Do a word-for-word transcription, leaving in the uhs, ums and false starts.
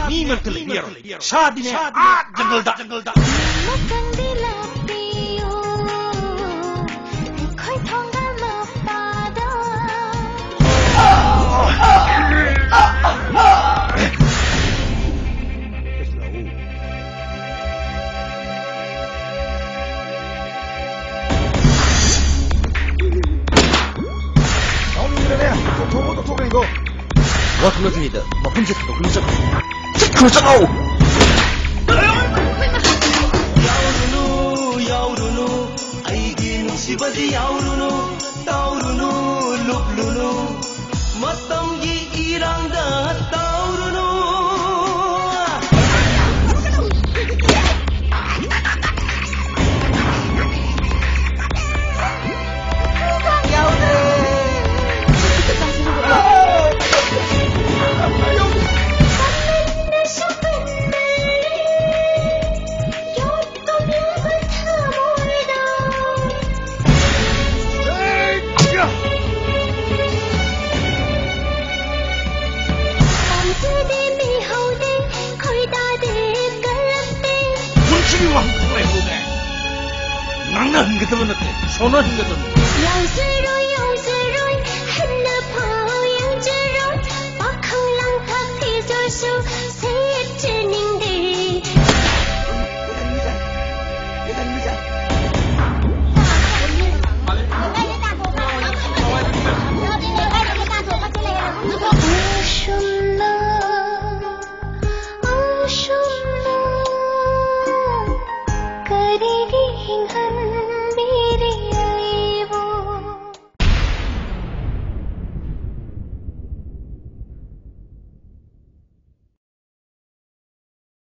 ꯃꯤ ꯃꯔꯛꯇ ꯂꯩꯕ ꯌꯥꯔꯣꯏ꯫ ꯁꯥꯗꯤꯅꯦ, ꯑꯥ ꯖꯪꯒꯜꯗ꯫ ꯃꯇꯝꯗꯤ ꯂꯥꯛꯄꯤꯌꯨ, ꯑꯩꯈꯣꯏ ꯊꯣꯡꯒꯥꯜ ꯃꯄꯥꯗ꯫ ꯊꯣꯡꯉꯣ, ꯊꯣꯡꯉꯣ, ꯊꯣꯡꯉꯣ, ꯏꯪꯒꯣ꯫ ꯋꯥ ꯊꯣꯛꯂꯛꯇ꯭ꯔꯤꯉꯩꯗ ꯃꯐꯝꯁꯦ ꯊꯥꯗꯣꯛꯇꯨꯅ ꯆꯠꯈ꯭ꯔꯣ꯫ ꯆꯠꯈ꯭ꯔꯣ, ꯆꯠꯂꯣ! ꯌꯥꯎꯔꯨꯅꯨ, ꯌꯥꯎꯔꯨꯅꯨ, ꯑꯩꯒꯤ ꯅꯨꯡꯁꯤꯕꯗꯤ ꯌꯥꯎꯔꯨꯅꯨ, ꯇꯥꯎꯔꯨꯅꯨ, ꯂꯨꯞꯂꯨꯅꯨ, ꯃꯇꯝꯒꯤ ꯏꯔꯥꯡꯗ ꯇꯥꯎꯔꯨꯅꯨ꯫ ꯄꯨꯟꯁꯤꯒꯤ ꯋꯥꯍꯪ ꯈꯛ ꯂꯩꯍꯧꯔꯦ꯫ ꯅꯪꯅ ꯍꯟꯒꯗꯕ ꯅꯠꯇꯦ, ꯁꯣꯅ ꯍꯟꯒꯗꯕꯅꯤ꯫ ꯌꯥꯎꯖꯔꯣꯏ, ꯌꯥꯎꯖꯔꯣꯏ, ꯍꯟꯅ ꯐꯥꯎ ꯌꯥꯎꯖꯔꯣꯏ꯫ ꯄꯥꯈꯪ ꯂꯥꯡꯊꯥꯛ ꯊꯤꯖꯔꯁꯨ, ꯁꯦ